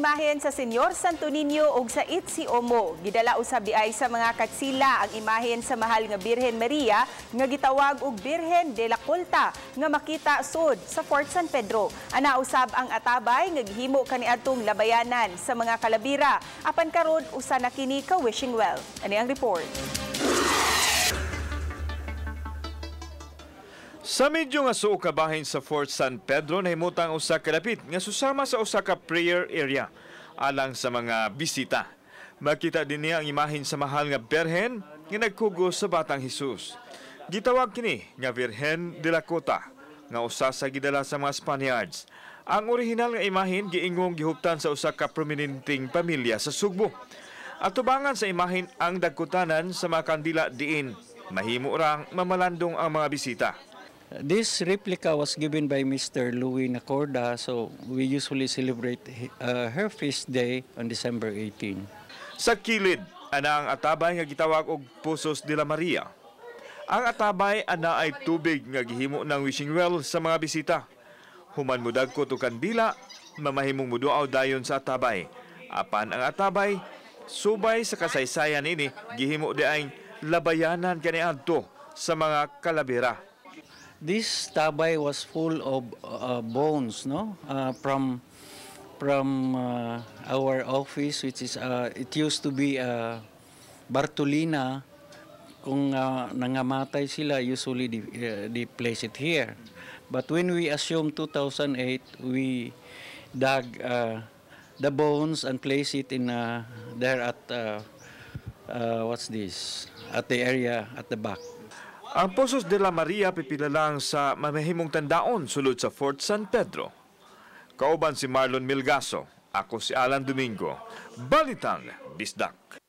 imahen sa Senyor Santo Niño ug sa Itsi Omo. Gidala usab diay sa mga katsila ang imahen sa Mahal nga Birhen Maria nga gitawag og Birhen de la Colta nga makita sud sa Fort San Pedro. Ana usab ang atabay nga gihimo kaniadtong labayanan sa mga kalabira. Apan karon usa na kini ka wishing well. Ani ang report. Sa medyo nga suo ka bahin sa Fort San Pedro, nahimutang usa ka dapit nga susama sa usa ka prayer area alang sa mga bisita. Makita din niya ang imahen sa Mahal nga Birhen nga nagkugos sa Batang Hesus. Gitawag kini nga Virgen de la Cota nga usa sa gidala sa mga Spaniards. Ang orihinal nga imahen giingong gihuptan sa usa ka prominenteng pamilya sa Sugbo. Atubangan sa imahen ang dagkutanan sa mga kandila diin mahimo rang mamalandong ang mga bisita. This replica was given by Mr. Louis Nacorda, so we usually celebrate her feast day on December 18. Sa kilid, ana ang atabay nga gitawag og Pozos de la Maria. Ang atabay ana ay tubig nga gihimo ng wishing well sa mga bisita. Human mudagkot og kandila, mamahimong muduaw dayon sa atabay. Apan ang atabay, subay sa kasaysayan ini, gihimo di ay labayanan kaniadto sa mga kalabira. This tabay was full of bones, no? From our office, which is it used to be Bartolina. Kung nangamatay sila, usually they place it here. But when we assumed 2008, we dug the bones and place it in there at what's this? At the area at the back. Ang Pozos de la Maria pipila lang sa mamahimong tandaon sulod sa Fort San Pedro. Kauban si Marlon Milgaso, ako si Alan Domingo. Balitang Bisdak.